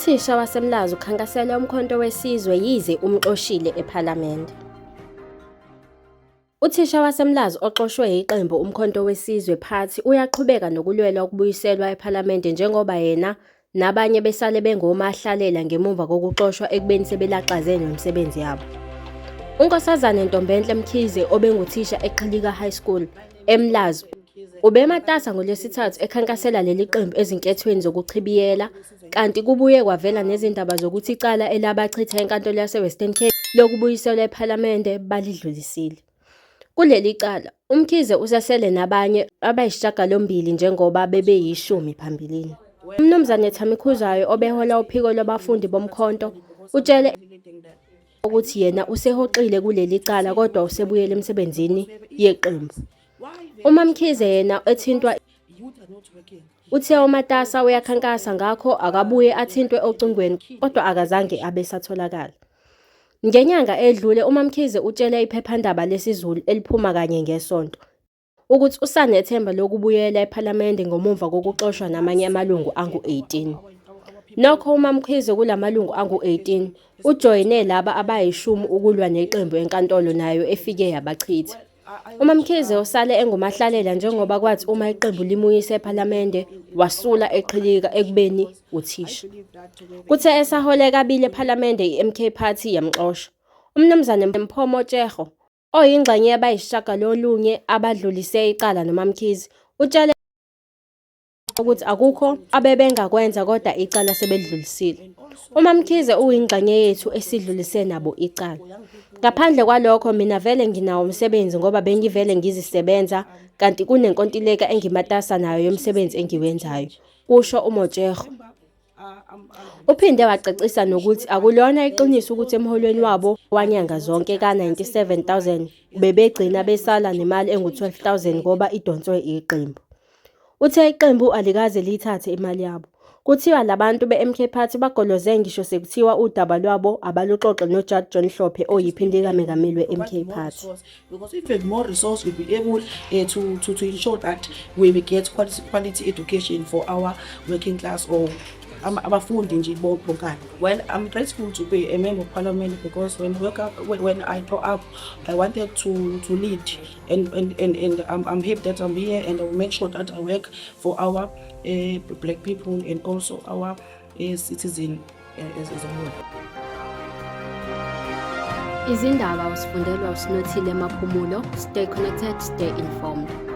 Uthisha waseMlazi ukhankasela uMkhonto weSizwe yize umxoshile ePhalamende. Uthisha waseMlazi oxoshwe yiqembu uMkhonto weSizwe Party uyaqhubeka nokulwela ukubuyiselwa ePhalamende njengoba yena nabanye besale bengomahlalela ngemuva kokuxoshwa ekubeni sebelaxaze nemisebenzi yabo. UNkosazane Ntombenhle Mkhize obenguthisha eQhilika High School, eMlazi, ubematasa ngoLwesithathu ekhankasela leli qembu ezinkethweni zokuchibiyela kanti kubuye kwavela nezindaba zokuthi icala elabachitha enkantolo yaseWestern Cape lokubuyiselwa ePhalamende balidlulisile. Kuleli cala, uMkhize usesele nabanye abayisishiyagalombili njengoba bebeyishumi phambilini. UMnumzane Thami Khuzwayo obehola uphiko lwabafundi boMkhonto utshele ukuthi yena usehoxile kuleli cala kodwa usebuyele emsebenzini yeqembu. UMaMkhize yena ethintwa uthe umatasa uyakhankasa ngakho akabuye athintwe ocingweni kodwa akazange abe esatholakala. Ngenyanga edlule uMaMkhize utshele iphephandaba lesiZulu eliphuma kanye ngesonto ukuthi usanethemba lokubuyela ePhalamende ngomumva kokuxoshwa namanye amalungu angu-18. Nokho uMaMkhize kulamalungu angu-18 ujoyine laba abayishumi ukulwa neqembu enkantolo nayo efike yabachitha. UMaMkhize usale engumahlalela njengoba kwathi uma iqembu limuyisa ePhalamende wasula eqhilika ekubeni uthisha. Kuthe esahole kabili ePhalamende iMK Party yamxosha. UMnumzane Mpho Motshekga oyingxenye yabayisishiyagalolunye abadlulise icala noMaMkhize utshele ukuthi akukho abebengakwenza kodwa icala sebelidlulisile. UMaMkhize uyingxenye yethu esidlulise nabo icala. Ngaphandle kwalokho mina vele nginawo umsebenzi ngoba bengivele ngizisebenza kanti kunenkontileka engimatasa nayo yomsebenzi engiwenzayo, kusho uMotshekga. Uphinde wacacisa nokuthi akulona iqiniso ukuthi emholweni wabo wanyanga zonke ka-97 000 bebegcina besala nemali engu-12 000 ngoba idonswe iqembu. Uthe iqembu alikaze liyithathe imali yabo. Kuthiwa labantu be-MK Party bagoloze ngisho sekuthiwa udaba lwabo abaluxoxe noJudge John Hlophe oyiphini likamengameli we-MK Party. Because if we have more resource, we'll be able to ensure that we get quality education for our working class or abafundi nje bonkana. Well, I'm grateful to be a member of parliament because when work up, when I grow up, I wanted to lead and I'm happy that I'm here and I will make sure that I work for our black people and also our citizen as a whole. Izindaba usifundelwa uSinothile Maphumulo. Stay connected, stay informed.